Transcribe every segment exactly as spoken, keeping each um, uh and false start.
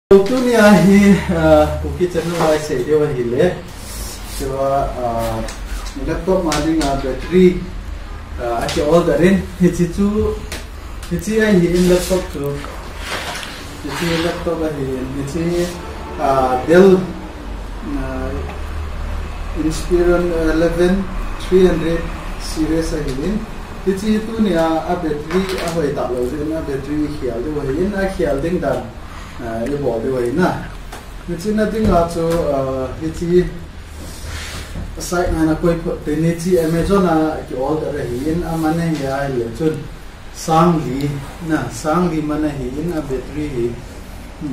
Tunia hi, ah, Kuki channel a isei diu ahile. Chua, ah, laptop a dinga battery, ah, aki order in. Hichi chu, hichi ahin laptop chu. Hichi laptop ahin. Hichi, ah, Dell, ah, Inspiron eleven three hundred series ahin. Hichi tunia a battery ahoi talou jeh in a battery ikhel diu ahin, akhel ding dan ah, ibol diu ahi na. Hichi na dinga chu, ah, hichi site na na koi pho te hichi Amazon a ki order ahin, aman ahi ahile chun sang li na, sang li man ahin a battery hi.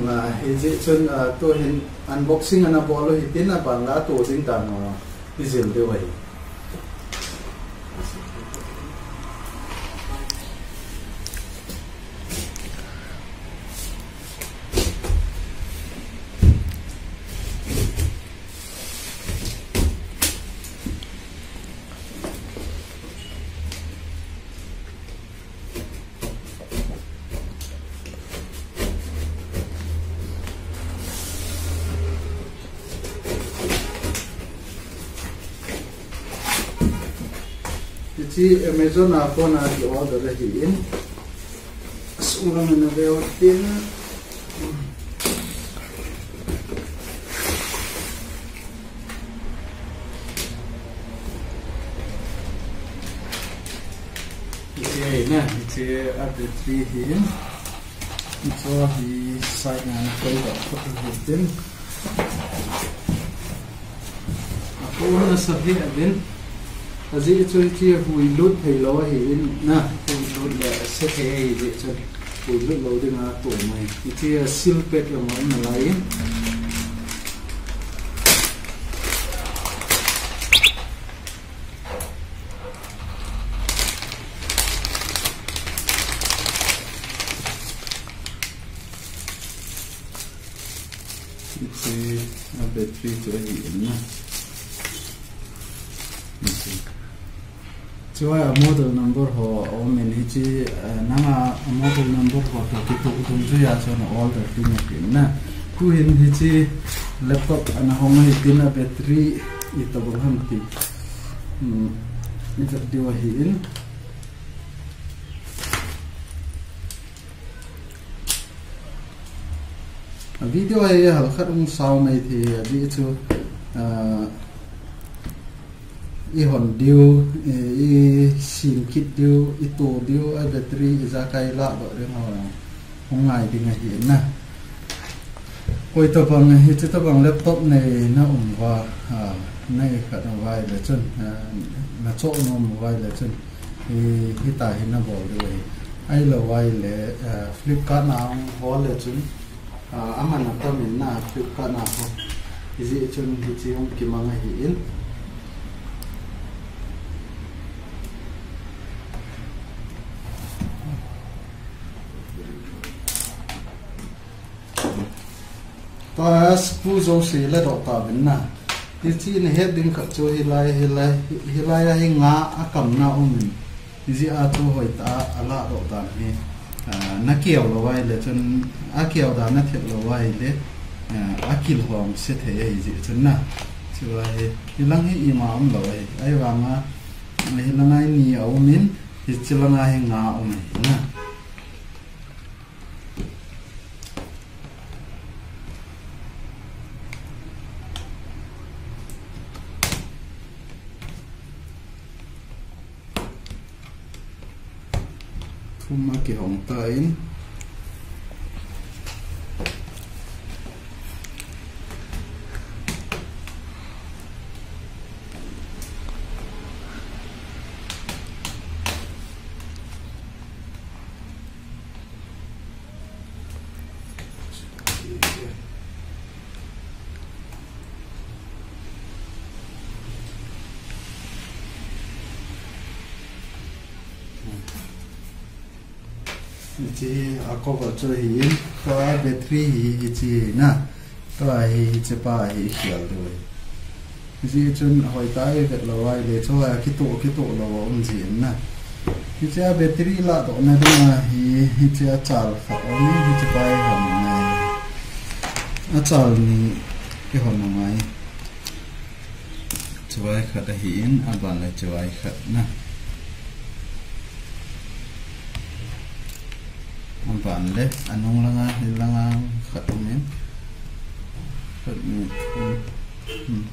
Ah, hijeh chun, ah, tuhin unboxing ana bol u hitin aban la to ding dan, ah, ijil diu ahi. Hichi Amazon a kona ki order ahin. Sunglam in a veu tin. Hichi ahi na, hichi a battery hi. Hichi hi side na na koi ba koi hitin. Akona sa hi adin. Ajeh chu hichi hui lut thei lou ahin na, hui lut le se thei ahi jeh chun hui lut lou dinga to mai. Hichi a seal pack amo na lai in. Hichi a battery chu ahin na. Hichi. Chua a model number ho aum in hichi, eh, nanga a model number ho toh kitoh dungjui a chun order ding ahin na. Tuhin hichi laptop ana hong ahi tin a battery itobang ham ti. Hmm, ivet diu ahin. A video a hi halkhat hung sao mai thei, ajeh chu, ah, ihon diu, i, isim kit diu, ito diu, a battery ijakai lah doh ding ho hung ngai ding ahi na. Koi tobang, hichi tobang laptop neina um uva, ah, nei khat uva ahile chun, ah, nachoh nom uva ahile chun, hi, hita hi nabol diu ahi. Ahilou ahile, ah, Flipkart na hung hol le chun, ah, aman atam in na Flipkart na ho. Hijeh chun hichi hung kimang ahin. Tua screw jouse ladoh tauvin na. Hichi nahet ding khat chu hilai, hilai, hilai a hi nga akamna um in. Hijeh a chu hoitah a ladoh dan hi, ah, nakeo lou ahile chun, akeo dan nathet lou ahile, ah, akilhom se thei ahi jeh chun na. Chua hi, hilang hi ima umlou ahi. Ahivanga, hilang a hi ni aum in, hichi lang a hi nga aum ahi na. Thum akihong tan. Hichi a cover chu ahin, tua battery hi hichi na, tua hi hichi pa hi khel diu ahi. Hijeh chun hoitah a ivet lou ahile, chua kitoh, kitoh lou aum jin na. Hichia battery ladohna dinga hi, hichia chal khat aum in, hichi pa hi ham ngai. Achal ni kihon angai. Chivai khat ahin, aban le chivai khat na. Aban le, anung langa, hilanga khat umin. Khat ni, um, hmm.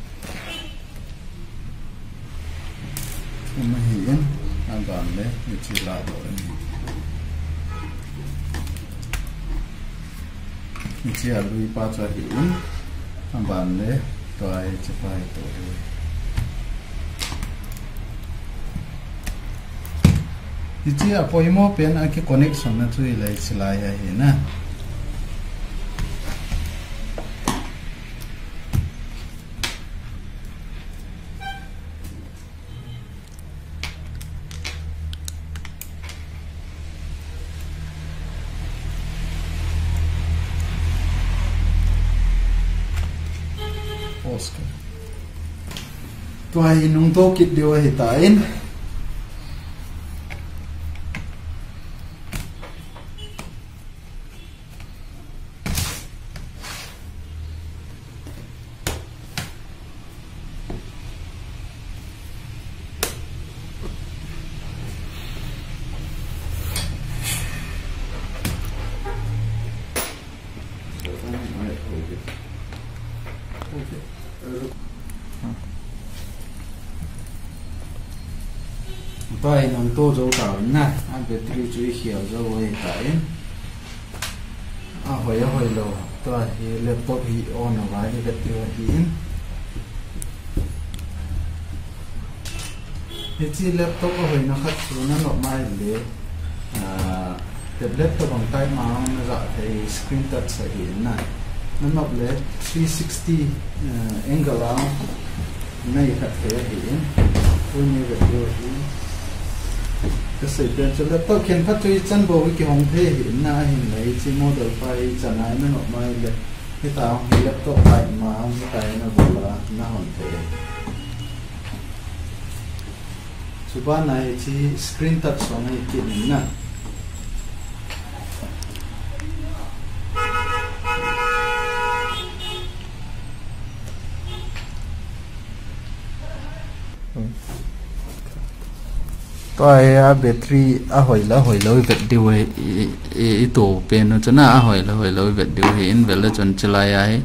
Ama hi in, aban le, hiche ladoh in. Hiche alui pa chu ahi in, aban le, tua hiche pa hi toh hi. Hiche apoimo pen a ki connection na chu hilai, hilai ahi na. Pause ka. Tua hi nungto kit diu ahitan. Tua hi nungto jou tauvin na, a battery chu ikhel jou ahitan. Ahoi, ahoi lou. Tua hi laptop hi on a vai hi vet diu ahin. Hiche laptop ahoina khat chu nanop mai le, ah, tablet tobang type ma na ja thei screen touch ahi na. Nanop le three sixty, ah, angle a nei khat thei ahin. Tuni vet diu ahin. Kasei pen chu laptop khenkhat chu ichan bou kihong thei ahi na, ahinla hiche model pa ichan a nanop mai le. Hitia hi laptop type ma, hitia nabol a nahon thei. Chuban a hiche screen touch jong hi kit in na. Tua hi a battery ahoi le ahoi lou ivet diu ahi, i, i, i, itoh pen u chun ahoi le ahoi lou ivet diu ahin, vel le chun chulai a hi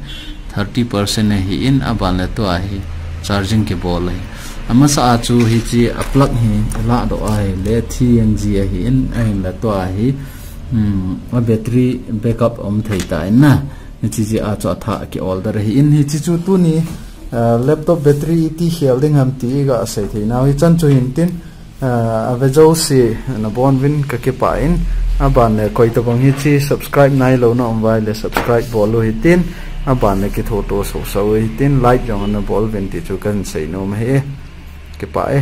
thirty percent ahin, aban le tua hi charging kibol ahi. Amasa a chu hiche a plug hi ladoh ahile T N G ahin, ahinla tua hi, hmm, a battery backup um thei tan na. Hiche jeh a chu athah ki order ahin, hiche chu tuni, ah, laptop battery iti khel ding ham ti iga sei thei nau hichan chu hintin, ah, ave jouse nabon uvin kakipah in, aban le koi tobang hiche subscribe nailou na um uva ahile subscribe bol u hitin, aban le kithoto sohsah u hitin, like jong nabol uvin ti chu kahin sei nom ahi e. Kipah e.